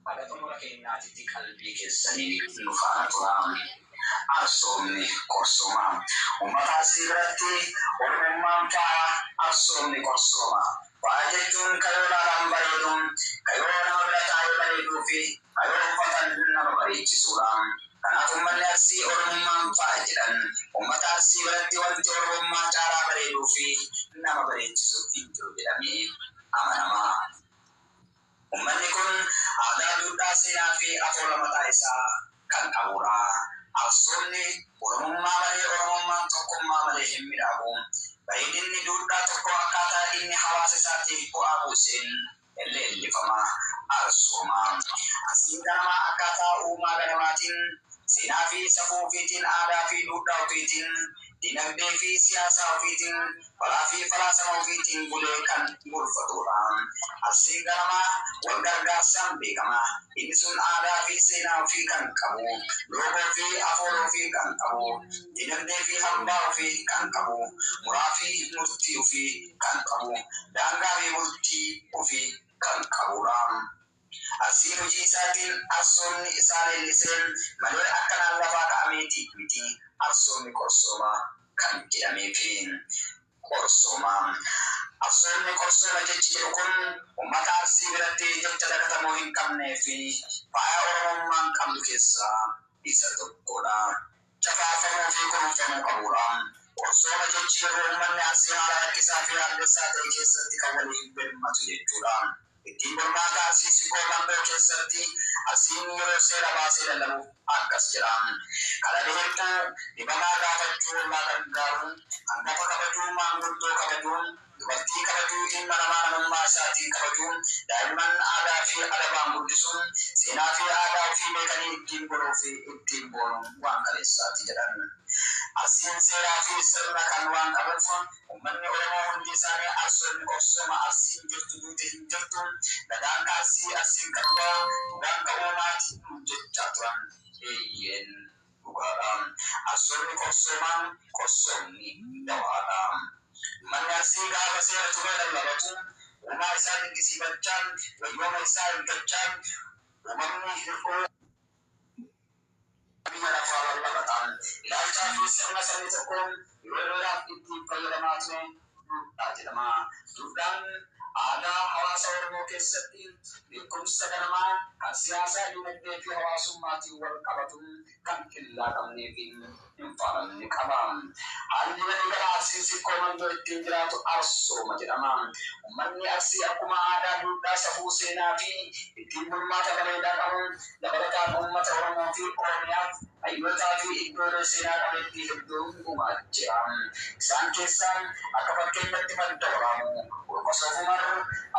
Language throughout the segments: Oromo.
Haga xumura keenyaatitti qalbii keessaniin nu faana turaa. Arsoomni qorsooma. Uummata Arsii biratti Oromummaan faaya, arsoomni qorsooma. Faaya jechuun kayoo ilaalaan bareedu, kayoo nama bira taa'ee bareeduu fi kayoo uffatan nama bareechisuudha. Kanaaf uummanni Arsii Oromummaan faaya jedhan. Uummata Arsii biratti wanti Oromummaa caalaa bareeduu fi nama bareechisu hin jiru jedhamee amanama. Uummanni kun aadaa, duudhaa, seenaa fi afoola mataa isaa kan qabudha. Arsoomni Oromummaa malee, Oromummaan tokkummaa malee hin midhaagu. Bareedinni duudhaa tokko akkaataa inni hawaasa isaatiif bu'aa buuseen leellifama. Arsooma. Arsiin ganamaa akkaataa uumaa ganamaatiin, seenaa fi safuu ofiitiin, aadaa fi duudhaa ofiitiin, dinagdee fi siyaasa ofiitiin, balaa fi falaasama ofiitiin bulee kan bulfatudha. Arsiin ganamaa wal gargaarsaan beekama. Inni sun aadaa fi seenaa ofii kan qabu, loogoo fi afoola ofii kan qabu, dinagdee fi hambaa ofii kan qabu, muraa fi murtii ofii kan qabu, daangaa fi bultii ofii kan qabudha. Arsiin hojii isaatiin arsoomni isaa leellisee malee akkanaan lafaa ka'ameeti miti arsoomni qorsooma kan jedhameefi. Qorsooma. Arsoomni qorsooma jechi jedhu kun uummata Arsii biratti jecha dagatamuu hin qabnee fi faaya Oromummaan qabdu keessaa isa tokkodha. Jafaafamuu fi kunuunfamuu qabudha. Qorsooma jechi yeroo uummanni Arsii haala rakkisaa fi yaaddessaa ta'e keessatti kan waliin birmatu jechuudha. Ittiin bulmaata Arsii Sikkoo Mandoo keessatti Arsiin yeroo seera baasee lallabu akkas jedha. Kana hedduu dhibamaa gaafachuu, ollaa gargaaruu, hangafa kabajuu, maanguddoo kabajuu, dubartii kabajuu, ilma namaa namummaa isaatiin kabajuu, daa'imman aadaa fi adabaan guddisuun, seenaa fi aadaa ofii beekanii ittiin buluu fi ittiin boonuun waan kaleessaati jedhan. Arsiin seeraa fi sirna kan waan qabuuf uummanni Oromoo hundi isaanii arsoomni qorsooma, Arsiin jirtu duute hin jirtu, gadaan ka Arsii, Arsiin ka dhugaa, dhugaan ka uumaati jechaa turan. Eeyyeen, dhugaadha. Arsoomni qorsoomaan, qorsoomni dawaadha. Uummanni Arsii gaafa seera tumee lallabatu uumaa isaa dinqisiifachaa, wayyooma isaa eeggachaa, uumamni hir'uu biyya lafaa lallabata. Ilaalchaa fi sirna sabni tokko yeroo dheeraaf ittiin fayyadamaa ture duudhaa jedhama. Duudhaan aadaa hawaasa Oromoo keessatti beekumsa ganamaa kan siyaasaa, dinagdee fi hawaasummaatiin wal qabatu kan hin laaqamnee fi hin faalamne qaba. Haalli waliigala Arsiin Sikkoo Mandoo ittiin jiraatu arsooma jedhama. Uummanni Arsii akkuma aadaa, duudhaa, safuu, seenaa fi ittiin bulmaata bareedaa qabu dabalataan uummata Oromoo fi Oromiyaaf hayyootaa fi iddoolee seenaa qabeettii hedduun gumaacheera. Isaan keessaa akka fakkeenyatti Madda Walaabuu, Burqa Soofumar,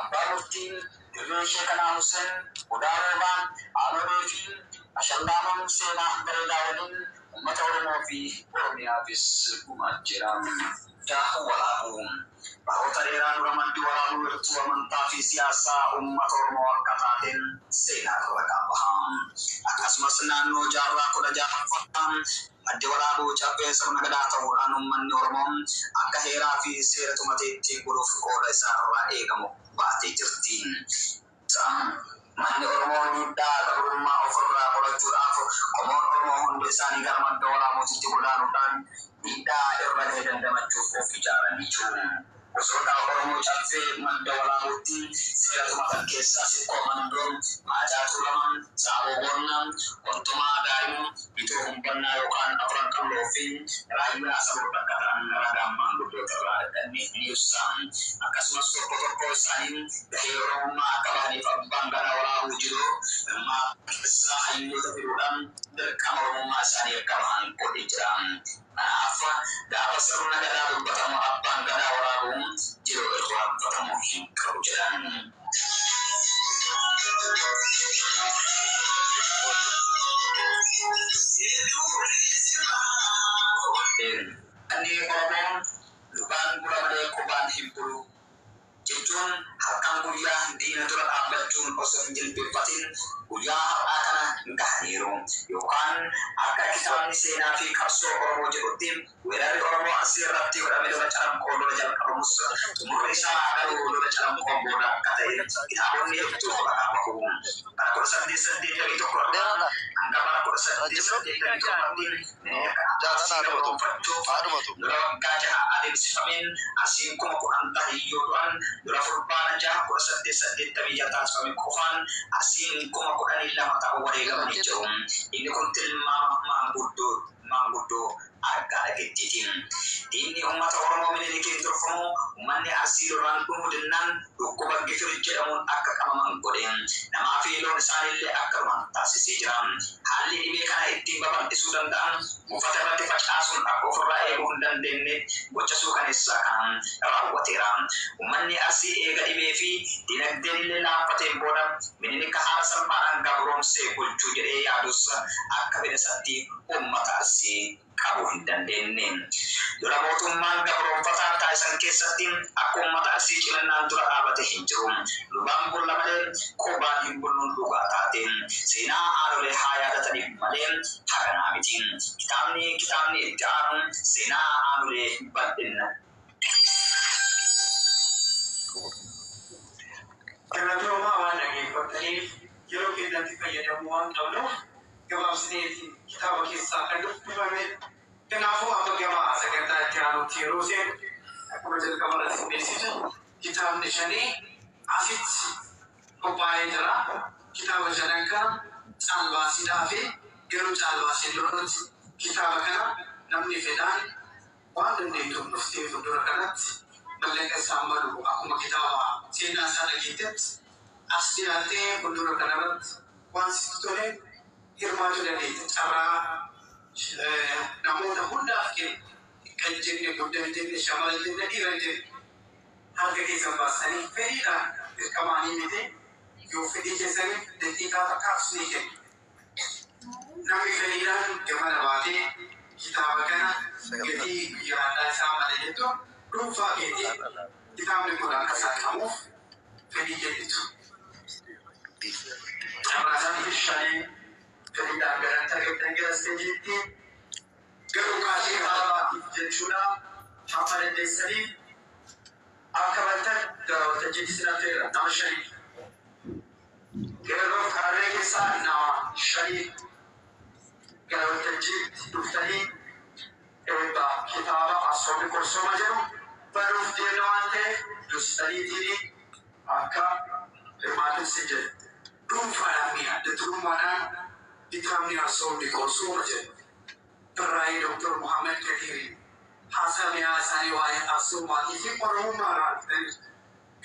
Abbaa Murtii, Dirree Sheekanaa Hussein, Odaa Roobaa, Aanolee fi Ashallaamoon seenaa bareedaa waliin uummata Oromoo fi Oromiyaafis gumaacheera. Madda Walaabuu. Baroota dheeraa dura Maddi Walaabuu wirtuu amantaa fi siyaasaa uummata Oromoo akka taateen seenaa ragaa baha. Akkasumas naannoo jaarraa 16ffaa Maddi Walaabuu caffee sirna gadaa ta'uudhaan uummanni Oromoo akka heeraa fi seera tumatee ittiin buluuf qooda isaarraa eegamu baatee jirti. Manni Oromoo miidhaa gabrummaa ofirraa qolachuudhaaf qomoon Oromoo hundi isaanii gara Madda Walaabuutitti godaanuudhaan miidhaa irra gahe dandamachuuf of ijaaranii jiru. Gosoota Oromoo caffee Madda Walaabuutti seera tumatan keessaa Sikkoo Mandoo, Maacaa Tuulamaa, Saaboo Boonnaa, Qontumaa Daa'imuu, Bitoo Humbannaa yookaan Afran Qalloo fi Raayyaa Saboota akka ta'an ragaan maanguddoota irraa arganne ni ibsa. Akkasumas tokko tokko isaanii gahee Oromummaa akka bahaniif abbaan gadaa Walaabuu jiru hirmaa keessaa hayyoota fiduudhaan dirqama Oromummaa isaanii akka bahan godhee jira. Kanaaf gaafa sirna gadaa dubbatamu abbaan gadaa Walaabuu jiru irraanfatamuu hin qabu jedhan. Inni Oromoo dhugaan bula malee qubaan hin bulu jechuun Halkan guyyaa diina dura dhaabbachuun osoo hin jilbeeffatin guyyaa har'aa kana gahaniiru. Yookaan akka kitaabni seenaa fi qabsoo Oromoo jedhutti, weerarri Oromoo Arsii irratti godhame Lola Calanqoo dura jalqabamus, xumurri isaa garuu Lola Calanqoon booda akka ta'e kitaabonni hedduu ragaa bahu. Bara 1881 irraa hanga bara 1887tti Minilik Arsii gabroonfachuuf lola waggaa jaha adeemsifameen Arsiin 10,000 tahan yoo du'an, lola Fulbaana 6, 1886 taasifame qofaan Arsiin 12,000 ta'u wareegamanii jiru. Inni kun tilmaama maanguddoo argaa dhageettiiti. Diinni ummata Oromoo Minilikiin durfamu ummanni Arsii lolaan dhumuu dinnaan dhukkuba Gifir jedhamuun akka qabaman godhe. Namaa fi loon isaaniillee akka dhuman taasisee jira. Haalli dhibee kana ittiin babal'isuu danda'an buufata irratti facaasuun akka ofirraa eeguu hin dandeenne gocha suukaneessaa kana raawwateera. Ummanni Arsii eega dhibee fi dinagdeenillee laaffateen booda Minilik haala salphaadhaan gabroomsee bulchuu jedhee yaadus akka fedha isatti ummata Arsii qabuu hin dandeenne. Lola mootummaan gabroomfataan taasisan keessatti akka ummata Arsii ciminnaan dura dhaabate hin jiru. Lubaan bulla malee qubaan hin bulluun dhugaa taate. Seenaa Aanolee haa yaadataniif malee haganaa miti. Kitaabni kitaabni itti aanu seenaa Aanolee bal'inna. Galatoomaa waan dhageeffattaniif. Yeroo keenyatti fayyadamuu waan qabnuuf gabaabsineeti kitaaba keessaa kan dubbifame. Kanaafuu amma gama sagantaa itti aanutti yeroo seenu, akkuma jalqaba irratti beeksise, kitaabni shanii asitti qophaa'ee jira. Kitaaba shanan kana caalbaasiidhaa fi garuu caalbaasii duratti kitaaba kana namni fedhaan waan dandeettuuf dhuftee fuuldura kanatti mallaqa isaan malu akkuma kitaaba seenaa isaa dhageettetti as dhiyaattee fuuldura kanarratti waan sitti tole hirmaachuu dandeetta. Carraa namoota hundaaf kennu, kan jenne, guddaa jenne, shamara jenne, dhiira jenne, harka keessan baasanii fedhiidhaan, dirqamaanii miti, yoo fedhii keessaniif daqiiqaa takkaaf isinii kenna. Namni fedhiidhaan gamana baatee kitaaba kana gatii guyyaa addaa isaa malee jettu dhuunfaa keetii kitaabni kun akka saaqamuuf fedhii kennitu. Carraa isaatti shanii fedhiidhaan galantaa argattan gara isteejiitti garuu kaashii kitaabaatiif jechuudha hamma dandeessanii akka bantan gara waltajjiitti isin affeerra nama shanii. Qeerroof qarree keessaa nama shanii gara waltajjiitti dhuftanii eebba kitaaba Arsoomni Qorsooma jedhu banuuf deemna waan ta'eef dursitaniitiin akka hirmaatan sin jedha. Dhuunfaadhaan mi'a adda durummaadhaan kitaabni Arsoomni Qorsooma jedhu barraa'ee Dr. Muhammad Kadiiriin haasaa mi'aa isaanii waa'ee Arsummaatii fi Oromummaa irraa argataniiru.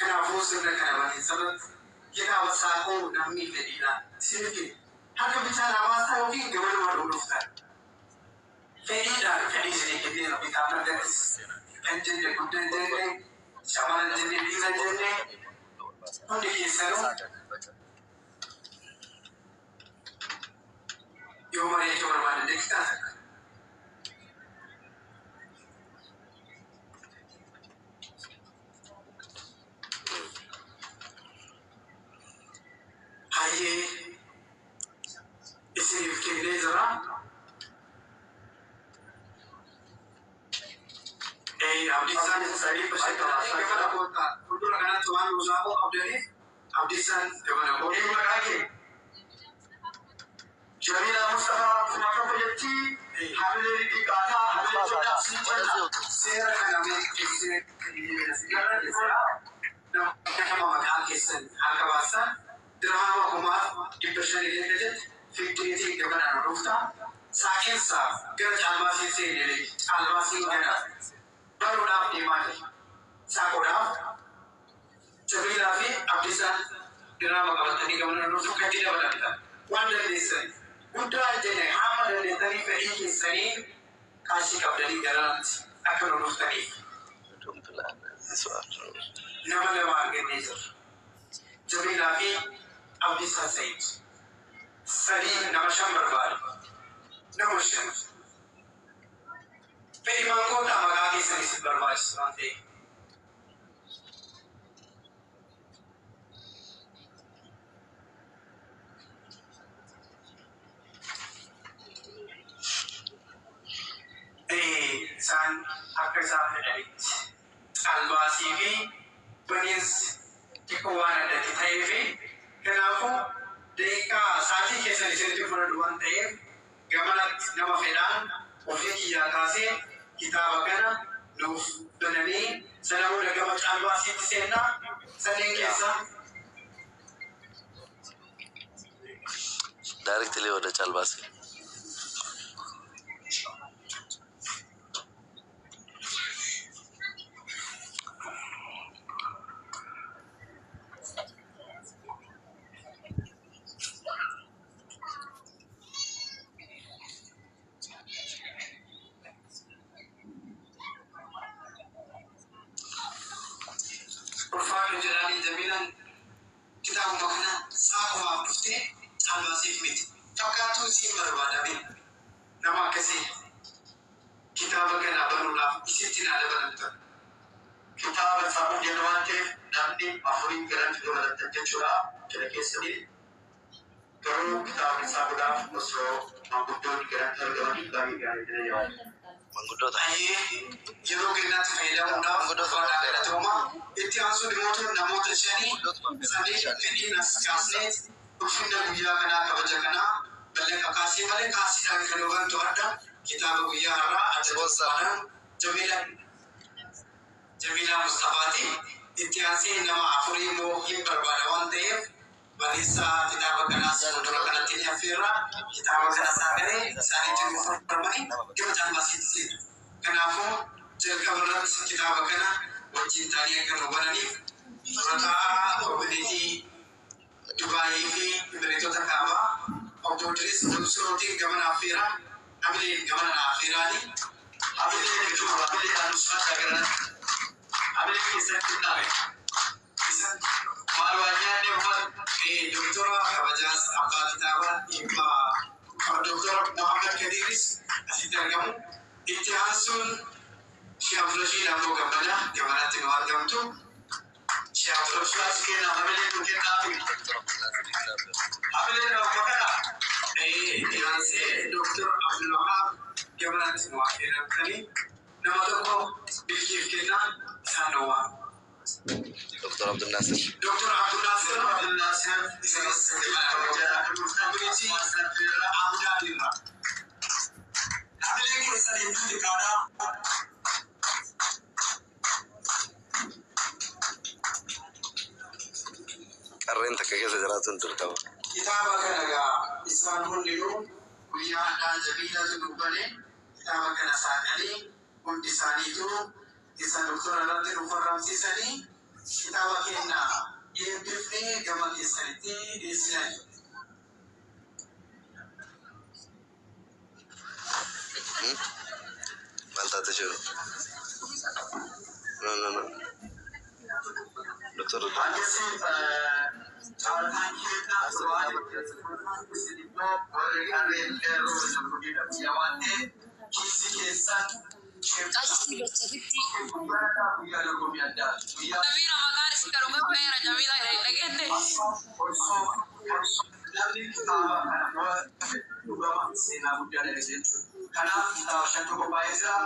Kanaafuu sirna kana baniinsa irratti kitaaba saaquu namni fedhiidhaan isinif kenna. Harka bichaa naa baastaa yookiin gamanuma dhuftan. Fedhiidhaan fedhii isinii kenneera kitaabni argattis. Kan jenne, guddaa hin jenne, shamara hin jenne, dhiira hin jenne, hundi keessanuu yoo mari'achuu barbaadan daqiiqaa takka. Hayyee, isiniif kennee jira. Abdiisaan gamana koottaa, fuuldura kanatti waan nu saaquu qabdaniif Abdiisaan gamana koottaa. Eenyu maqaa kee? Jamiilaa Mustafaa 1000 jetti, hamilee xiqqaataa hamilee jodhaa siin jenna. Seera kana beeksisee nama maqaa keessan harka baastan dirhama 5,500 illee jette fiddeetii gamanaan dhufta. Saa keessaa gara caalbaasii seenee caalbaasiin gana baruudhaaf deemaa jira. Saaquudhaaf Jamiilaa fi Abdiisaan dirhama qabatanii gamanaan dhuftu kan itti dabalamtan. Waan dandeessan guddaa jenne hamma dandeessanii fedhii keessanii qaashii qabdanii garanatti akka nu dhuftaniif. Nama lama argannee jirra. Jamiilaa fi Abdiisaa Sayid. Sadii, nama shan barbaada. Nama shan. Fedhii maangootaa maqaa keessan isin barbaachisa waan ta'eef. isinitti fudhadhu waan ta'eef gamanatti nama fedhaan ofii kiyyaa kaasee kitaaba kana nuuf bananii sana booda gama caalbaasiitti seennaa sanneen keessaa Directly ወደ ጫልባሲ። Ulfaadhu jedhaanii Jamiilaan kitaabuma kana saaqumaaf dhuftee caalbaasiif miti. Fakkaattuu siin barbaadame nama akkasii kitaaba kana banuudhaaf isitti naa dabalamtan. Kitaaba sammuu jennu waan ta'eef namni afuriin garanti dabalatan jechuudha jala keessanii. Garuu kitaabni saamuudhaaf osoo maanguddoonni garanti argamanii baay'ee gaarii jira yaadu. Manguddoota. Ayyee, yeroo kennaatti fayyadamuudhaaf Manguddoota. ulfaadhaa, galatooma. Itti aansuun dhimmoota namoota shanii sadeen fedhiin as kaasnee ulfinna guyyaa kanaa kabaja kanaa mallaqa kaasee malee kaasiidhaan kan hubantu adda kitaaba guyyaa har'aa adda Sponsor. dursuudhaan Jamiilaa Mustafaati. Itti aansee nama afurii immoo hin barbaada waan ta'eef barreessaa kitaaba kanaas fuuldura kanatti ni affeerra. Kitaaba kana saagalee isaaniitti nuuf argamanii gama caalbaasiitti seenu. Kanaafuu jalqaba irratti kitaaba kana wajjin ta'anii akka nu bananiif dura taa'aa koominiitii Dubaayii fi Imireetota Kaabaa Obbo Idris Mansurootiin gama affeera. Amileen gama na affeeraani. Hamilee jechuudha, hamilee nusfata garanti. Hamilee keessatti dhaabe. Isa Maal waa nyaanne uffata. Doktora kabajaas abbaa kitaabaa dhiibbaa Doktora Muhammad Kadiris asitti argamu. Itti aansuun Shee Abdurashiid Aboo Gammadaa gamanatti nu argamtu. Shee Abdurashiid As kenna, hamilee nu kennaafi. Hamilee nama kana. Itti aansee Doktor Abdulwahaab gamanatti nu affeeramtanii nama tokko bilkiif kennaa isaan waa. ዶክተር አብዱልናስር። Doktor Abdulnaasir. Abdulnaasir. Isinis community Abu Dhabi irraa. Hamilee keessan hedduu xiqqaadha. Qarreen takka keessa jiraatuun dirqama. Kitaaba kana egaa isaan hundinuu guyyaa har'aa Jamiilatu nu bane kitaaba kana saaqanii hundi isaaniitu isa doktora irratti nu farramsiisanii kitaaba kenna eebbifnee gama keessanitti dhiyeessinaa. Maal taate jiru? No, no, no. Doktor Akkasii caalmaan kennaa waan isin immoo warri qarreen qeerroo isa guddiidha waan ta'eef kiisii keessan guyyaa guyyaa dorgommii addaa guyyaa Jamila maqaan isii garuu feera Jamila hin dhageenye. Namni kitaaba kana dhugama seenaa guddaa dhalate jechuudha. Kanaaf kitaaba shantu qophaa'ee jira.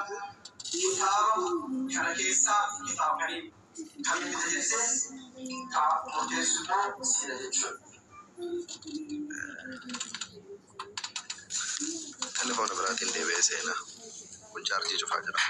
Kitaaba kana keessaa kitaaba kamiin kamiin bita jettee kitaaba murteessu immoo seena jechuudha. Telefoona biraatiin deebi'ee seenaa. Kun chaarjii cufaa jira.